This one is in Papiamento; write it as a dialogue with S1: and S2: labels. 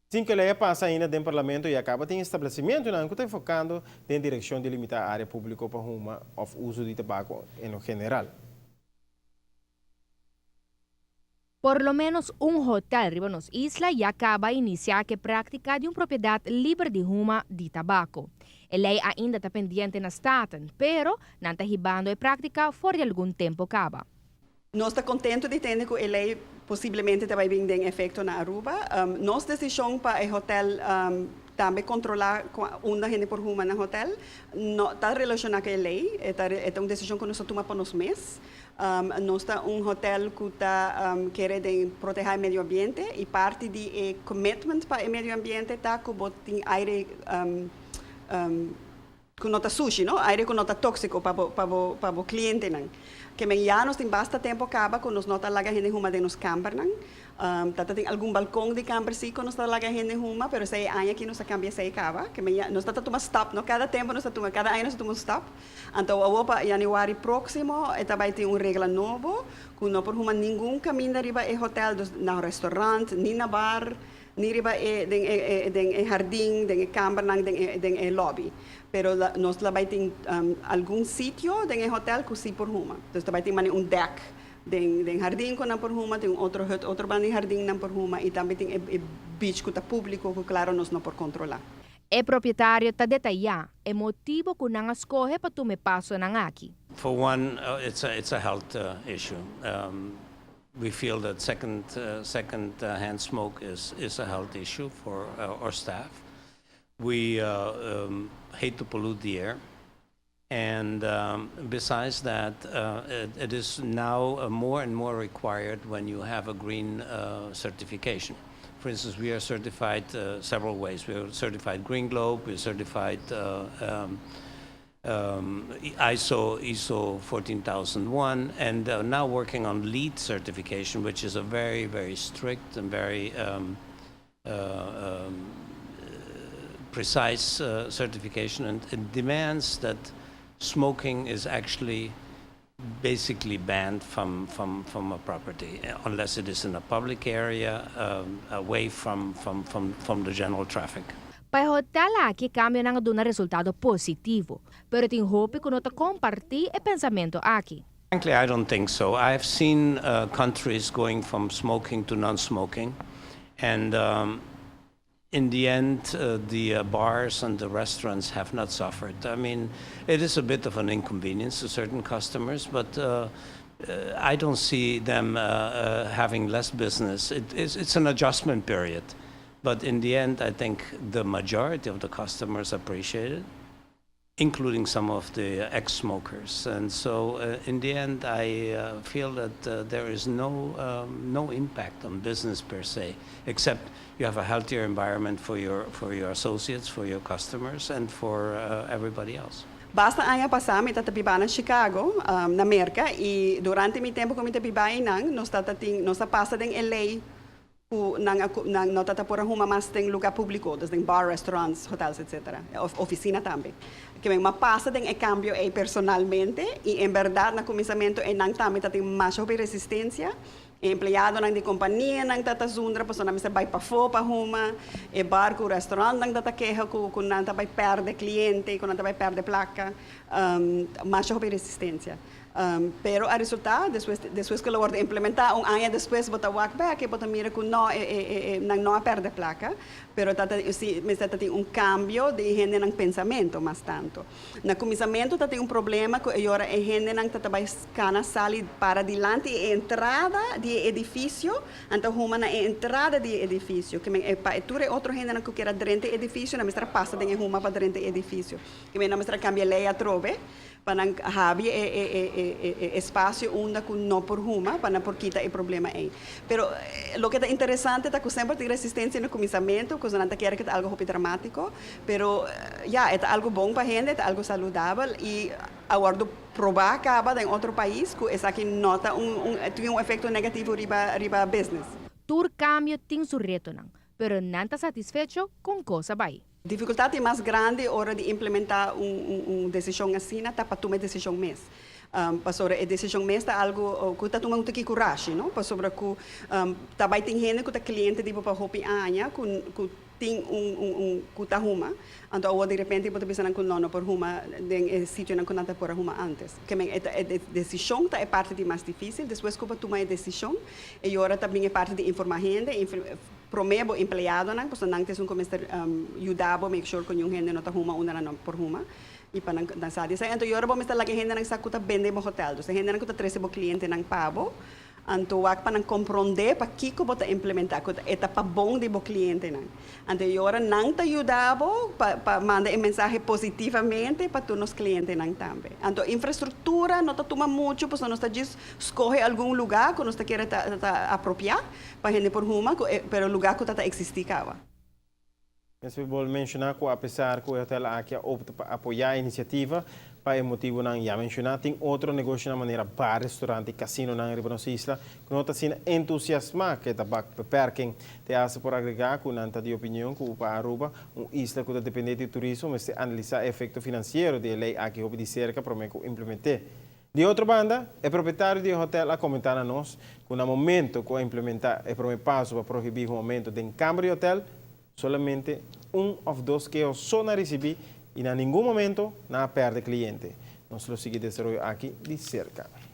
S1: Sin ku e lei a pasa ainda den Parlamento ya kaba tin establesimentunan ku ta enfokando den direkshon di limitá área públiko pa huma òf uso di tabako en lo general.
S2: Por lo ménos un hotel riba nos isla ya kaba a inisiá ku e práktika di un propiedat liber di huma di tabako. E lei ainda ta pendiente na Staten, pero nan ta hibando e práktika for di algun tempu kaba.
S3: Nos ta contento di tende cu e ley posiblemente ta bay bin den efecto na Aruba. Nos decision pa e hotel tambe controla unda hende por huma na hotel no ta relaciona cu e ley. E ta e ta un decision cu nos a tuma pa nos mes. Nos ta un hotel cu ta kere den proteha e medio ambiente y parti di e commitment pa e medio ambiente ta cu bo tin aire Ku no ta sushi, no? Aire ku no ta tóksiko pa bo, pa bo, pa bo klientenan. Ke men ya nos tin basta tempu kaba ku nos no ta laga hende huma den nos kambernan. Ta ta tin algun balkon di kamber sí ku nos ta laga hende huma, pero esei e aña aki nos a kambia esei kaba. Ke men ya nos ta ta tuma stap, no? Kada tempu nos ta tuma, kada aña nos ta tuma un stap. Anto awor pa yanüari próksimo e ta bai tin un regla nobo ku no por huma ningun kaminda riba e hotèl, dus na restaurant, ni na bar, Ni riba e den e den e hardin, den e kambernan, den e den e lobby. Pero la nos la bai tin algun sitio den e hotel ku si por huma. Dus ta bai tin mane un dek den den hardin ku nan por huma, tin un otro hut otro banda di hardin nan por huma i tambe tin e e beach ku ta públiko ku klaro nos no por kontrolá.
S2: E propietario ta detayá e motibo ku nan a skohe pa tuma e pasonan aki.
S4: For one, it's a it's a health issue. We feel that second second hand smoke is is a health issue for our staff. We hate to pollute the air and besides that it is now more and more required when you have a green certification. For instance, we are certified several ways. We are certified Green Globe, we are certified ISO, ISO 14001, and now working on LEED certification, which is a very, very strict and very precise certification, and it demands that smoking is actually basically banned from, from, from a property, unless it is in a public area, away from, from, from, from the general traffic.
S2: Pa e hotel aki e kambionan a duna resultado positivo, pero tin hopi ku no ta kompartí e pensamentu aki.
S4: Frankly, I don't think so. I have seen countries going from smoking to non-smoking, and in the end the bars and the restaurants have not suffered. I mean, it is a bit of an inconvenience to certain customers, but I don't see them having less business. It is, it's an adjustment period, but in the end I think the majority of the customers appreciate it, including some of the ex-smokers. And so in the end I feel that there is no, no impact on business per se, except you have a healthier environment for your, for your associates, for your customers and for everybody else.
S3: Basta aña pasá mi ta ta biba na Chicago, na Merka, i durante mi tempu ku mi ta biba einan nos ta ta tin, nos a pasa den e lei ku nan a nan no ta ta por a huma mas den lugá públiko, dus den bar, restaurants, hotels, etcetera, òf ofisina tambe. Ke men m'a pasa den e kambio ei personalmente i en bèrdat na kuminsamentu einan tambe ta tin masha hopi resistensia. E empleadonan di kompanianan ta ta zundra pasobra nan mester bai pafó pa huma, e bar ku restaurantnan ta ta keha ku ku nan ta bai pèrdè kliente, ku nan ta bai pèrdè plaka. Masha hopi resistensia. Pero a resultá despues despues ku lo wòrdu implementá un aña despues bo ta wak bèk i bo ta mira ku no e e e nan no a pèrdè plaka pero ta ta si mester ta tin un kambio di hendenan pensamentu mas tantu. Na kuminsamentu ta tin un problema ku e ora e hendenan ta ta bai kana sali para dilanti e entrada di e edifisio anto huma na e entrada di e edifisio ke men e pa e tur e otro hendenan ku kier a drenta e edifisio nan mester a pasa den e huma pa drenta e edifisio ke men nan mester a kambia lei atrobe. Pa nan habri e e espasio unda ku no por huma, pa nan por kita e problema ei. Pero loke ta interesante ta ku semper tin resistensia na kuminsamentu, ku nan ta kere ku ta algu hopi dramátiko, pero ya, e ta algu bon pa hende, e ta algu saludabel i a wòrdu probá kaba den otro pais ku esaki no ta un un tin un efekto negativo riba riba business.
S2: Tur kambio tin su retonan, pero nan ta satisfecho kon kos a bai.
S3: Dificultad di mas grandi ora di implementa un un desicion asina ta pa tuma e desicion mes. Pasobra e decision mes ta algo cu ta tuma un tiki corashi, no? Pasobra cu tambe tin hende cu ta cliente di bo pa hopi aña, cu tin un cu ta huma. Anto awor di repente bo ta pensa cu no por huma den e sitio nan cu nan por huma antes. Kiermen e decision ta e parti di mas dificil, despues cu tuma e decision, y ora tambe e parti di informa hende, prome bo empleado nan, pasobra nan ta esun cu mester yuda bo make sure cu ningun hende no ta huma unda nan por huma. Y pa nan nan sa di anto y ora bo mester laga hende nan sa cu ta bende bo hotel. Dus hende nan cu ta trece bo cliente nan pa bo. Anto wak pa nan comprende pa kiko bo ta implementa cu e ta pa bon di bo cliente nan. Anto y ora nan ta yuda bo pa manda e mensahe positivamente pa tur nos cliente nan tambe. Anto infraestructura no ta tuma mucho, pues nos ta djis scoge algun lugar cu nos ta kere ta apropia pa hende por huma, pero lugar cu ta existi caba.
S1: Nos por menciona cu apesar cu e hotel aki a opta pa apoya e iniciativa, pa e motibo nan ya menciona, tin otro negoshi nan manera bar, restaurant y casino nan riba nos isla, cu no ta asina entusiasma cu e tabakbeperking. Te hasta por agrega cu nan ta di opinion cu pa Aruba, un isla cu ta depende di turismo, mester analisa e efecto financiero di e ley aki hopi di cerca pa cu implementa. Di otro banda, e propietario di hotel a comenta na nos cu na momento cu a implementa e prome paso pa prohibi humamento den camber di hotel, solamente un of dos keho so nan a ricibi y na ningun momento nan a perde cliente. Nos lo sigui desaroyo aki di cerca.